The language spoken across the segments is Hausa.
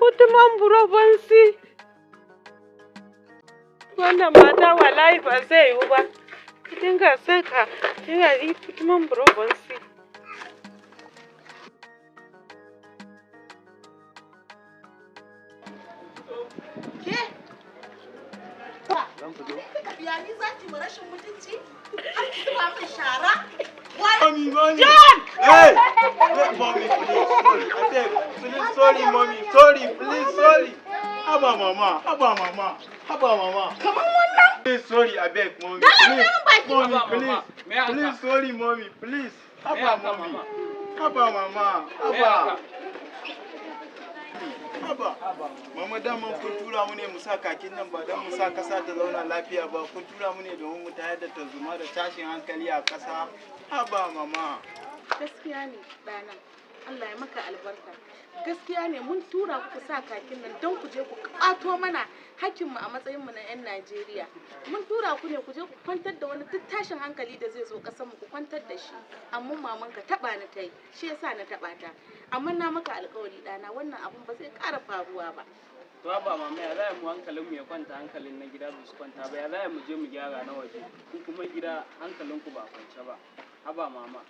Kutuman burobansi. Wannan mata wallahi ba zai yiwu ba. Ki dinga saka, dinga yi kutuman burobansi. Ke? Kika biya ni za ki mu rashin mutunci? Har ki zuba min shara? Mommy, mommy. John! Hey! Hey, mommy, please, sorry. I beg, please, sorry, mommy. Sorry, please, sorry. Haba, mama. Haba, mama. Haba, mama. Kaman wannan? Please, sorry, I beg, mommy. Dala, Please, dala, mommy, Haba, please. mama. Me haka? Please, sorry, mommy, please. Me Haba, haka, mommy. mama? Haba, mama. Me Haba. haka? Haba. Mama, daman kun tura mu ne mu sa kakin nan ba don mu sa kasa ta zauna lafiya ba. Kun tura mu ne domin mu tayar da tarzoma da tashin hankali a kasa. Haba, mama. Gaskiya ne ɗana. Allah ya maka albarka. Gaskiya ne mun tura ku sa kakin nan don ku je ku ƙwato mana hakkinmu a matsayinmu na 'yan Najeriya. Mun tura ku ne ku je ku kwantar da wani duk tashin hankali da zai zo ƙasarmu ku kwantar da shi. Amma mamanka taɓa ni ta yi, shi yasa na taɓa ta. Amma na maka alƙawari ɗana, wannan abun ba zai ƙara faruwa ba. To haba mama, ya za mu hankalin mu ya kwanta, hankalin na gida ba su kwanta ba, ya za mu je mu gyara na waje, ku kuma gida hankalin ku ba kwance ba. Haba mama.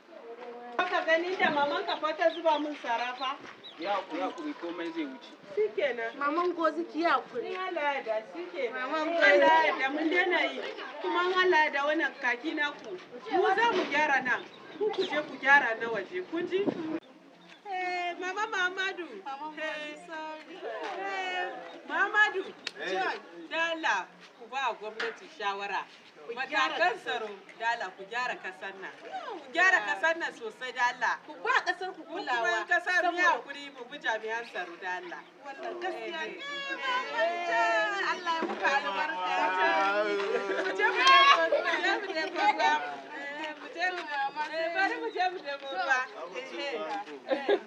Baka gani da mamanka fa ta zuba min sarafa? Ya hakuri, hakuri, komai zai wuce. Shikenan. Maman Gozi, ki yi hakuri. In Allah ya da shikenan. Maman In Allah ya da mun daina yi. Kuma in Allah ya da wannan kaki naku, mu za mu gyara nan. Ku ku je ku gyara na waje. Kun ji? Eh, Mama Muhammadu. Eh, eh, Muhammadu. Eh. Dala ku ba gwamnati shawara. Matakan tsaro, dala ku gyara kasar nan. Ku gyara kasar nan sosai, dala. Ku ba ƙasar ku Mu kuma kulawa. yan kasa mu yi Saboda hakuri mu bi jami'an tsaro, dala. wannan gaskiya ne. Eh, Allah ya muka albarka. Mu je mu nemo, mu je mu nemo ruwa. Eh, mu je mu, eh, bari mu je mu nemo ruwa. Eh, eh.